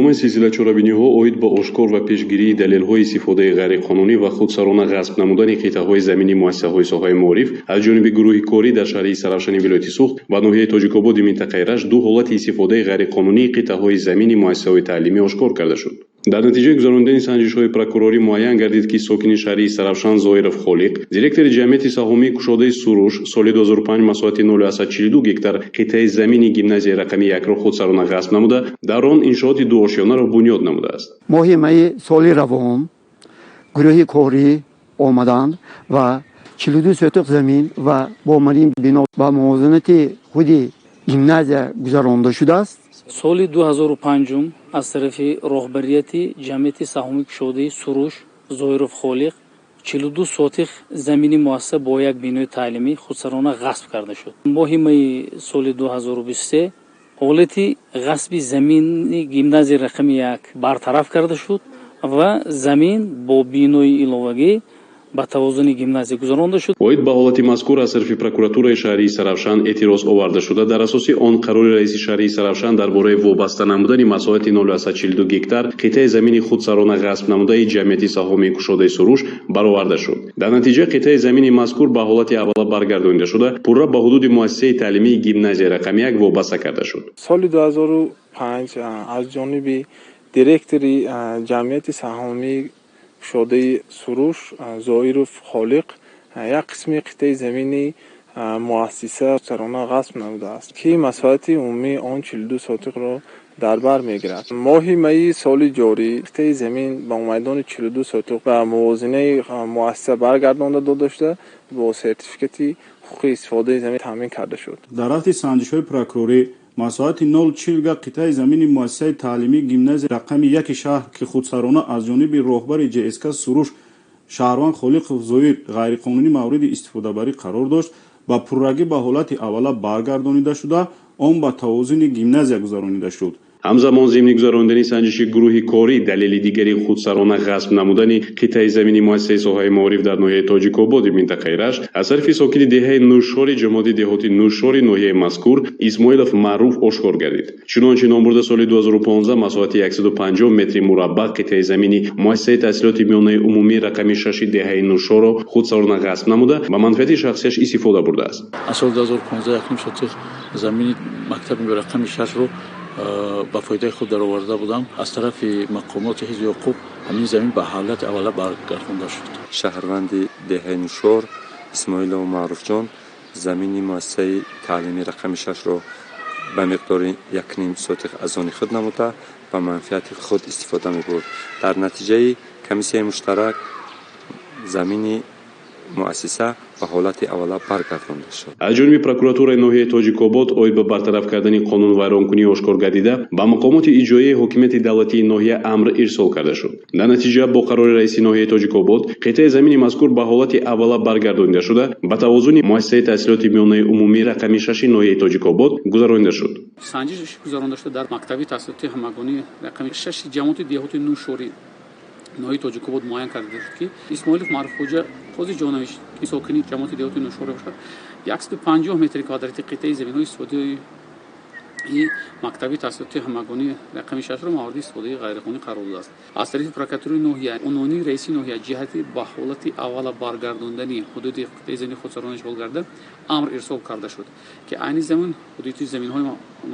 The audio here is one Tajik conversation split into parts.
Идомаи силсила чорабиниҳо оид ба ошкор ва пешгирии далелҳои истифодаи ғайриқонунӣ ва худсарона ғасб намудани қитъаҳои замини муассисаҳои соҳаи маориф аз ҷониби гурӯҳи корӣ дар шаҳри Истаравшани вилояти Суғд ва ноҳияи Тоҷикободи минтақаи Рашт ду ҳолати истифодаи ғайриқонунии қитъаҳои замини муассисаҳои таълимӣ ошкор карда шуд. Дар натиҷаи гузаронидани санҷишҳои прокурорӣ муайян гардид, ки сокини шаҳри Истаравшан Зоиров Холиқ, директори ҷамъияти саҳомии кушодаи Суруш, соли 2005 масоҳати 0,42 гектар қитъаи замини гимназияи рақами якро худсарона ғасб намуда, дар он иншооти дуошёнаро бунёд намудааст. Моҳи майи соли равон гурӯҳи корӣ омаданд ва 42 сотиқ замин ва бо манин бино ба мувозинати худи гимназия гузаронда шудааст. Соли 2005 аз тарафи роҳбарияти ҷамъияти саҳомии кушодаи Суруш Зоиров Холиқ 42 сотих замини муассиса бо як бинои таълимӣ худсарона ғасб карда шуд. Моҳи майи соли 2023 ҳолати ғасби замини гимназияи рақами як бартараф карда шуд ва замин бо бинои иловагӣ ба тавозуни гимназия гузаронда шуд. Оид ба ҳолати мазкур аз тарафи прокуратураи шаҳрии Истаравшан эътироз оварда шуда, дар асоси он қарори раиси шаҳрии Истаравшан дар бораи вобаста намудани масоҳати 0,42 гектар қитъаи замини худсарона ғасб намудаи ҷамъияти саҳомии кушодаи Суруш бароварда шуд. Дар натиҷа қитъаи замини мазкур ба ҳолати аввала баргардонида шуда, пурра ба ҳудуди муассисаи таълимии гимназияи рақами як вобаста карда шуд. Соли 2005 аз ҷониби директори ҷамъияти саҳомии кушодаи Суруш Зоиров Холиқ як қисми қитъаи замини муассиса сарона ғасб намудааст, ки масоҳати умумии он 42 сотиқро дар бар мегирад. Моҳи майи соли ҷорӣ қитъаи замин ба майдони 42 сотиқ ба мувозинаи муассиса баргардонда дода шуда, бо сертификати ҳуқуқи истифодаи замин таъмин карда шуд. Дар рафти санҷишҳои прокурорӣ масоҳати 0,40 га қитъаи замини муассисаи таълимии гимназияи рақами яки шаҳр, ки худсарона аз ҷониби роҳбари ҶСК Суруш шаҳрванд Холиқов Зоир ғайриқонунӣ мавриди истифодабарӣ қарор дошт, ба пуррагӣ ба ҳолати аввала баргардонида шуда, он ба тавозуни гимназия гузаронида шуд. Ҳамзамон, зимни гузаронидани санҷиши гурӯҳи корӣ далели дигари худсарона ғасб намудани қитъаи замини муассисаи соҳаи маориф дар ноҳияи Тоҷикободи минтақаи Рашт аз тарафи сокини деҳаи Нӯшори ҷамоати деҳоти Нӯшори ноҳияи мазкур Исмоилов Маъруф ошкор гардид. Чунончи номбурда, соли 2015 масоҳати 150 метри мураббаъ қитъаи замини муассисаи таҳсилоти миёнаи умумии рақами шаши деҳаи Нӯшорро худсарона ғасб намуда, ба манфиати шахсияш истифода бурдааст. Аз соли 2015 якним сотих замини мактаби рақами шашро ба фоидаи худ дароварда будам. Аз тарафи мақомоти ҳифзи ҳуқуқ ҳамин замин ба ҳолати аввала баргардонда шуд. Шаҳрванди деҳаи Нушор Исмоилов Маъруфҷон замини муассисаи таълимии рақами шашро ба миқдори якним сотих аз они худ намуда, ба манфиати худ истифода мебурд. Дар натиҷаи комиссияи муштарак замини муассиса ба ҳолати аввала баргардонда шуд. Аз ҷониби прокуратураи ноҳияи Тоҷикобод оид ба бартараф кардани қонунвайронкунии ошкор гардида ба мақомоти иҷроияи ҳокимияти давлатии ноҳия амр ирсол карда шуд. Дар натиҷа бо қарори раиси ноҳияи Тоҷикобод қитъаи замини мазкур ба ҳолати аввала баргардонида шуда, ба тавозуни муассисаи таҳсилоти миёнаи умумии рақами шаши ноҳияи Тоҷикобод гузаронида шуд. Санҷиш гузаронда шуда дар мактаби таҳсилоти ҳамагонӣ рақами шаши ҷамоати деҳоти Нӯшорӣ ноҳияи Тоҷикобод муайян карда шуд, ки Исмоилов Маъруфхоҷа Қози Ҷонович, ки сокини ҷамоати деҳоти Нӯшорӣ бошад, 150 метри квадрати қитъаи заминҳои истифодаи мактаби таҳсилоти ҳамагонӣ рақами шашро мавриди истифодаи ғайриқонунӣ қарор додааст. Аз тарафи прокуратураи ноҳия унвони раиси ноҳия ҷиҳати ба ҳолати аввала баргардондани ҳудуди қитъаи замини худсарона ишғол карда амр ирсол карда шуд, ки айни замон ҳудуди заминҳои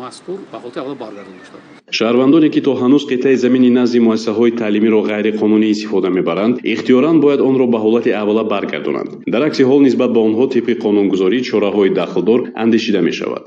мазкур ба ҳолати аввала баргардонда шуд. Шаҳрвандоне, ки то ҳанӯз қитъаи замини назди муассисаҳои таълимиро ғайриқонунӣ истифода мебаранд, ихтиёран бояд онро ба ҳолати аввала баргардонанд. Дар акси ҳол нисбат ба онҳо тибқи қонунгузорӣ чораҳои дахлдор андешида мешавад.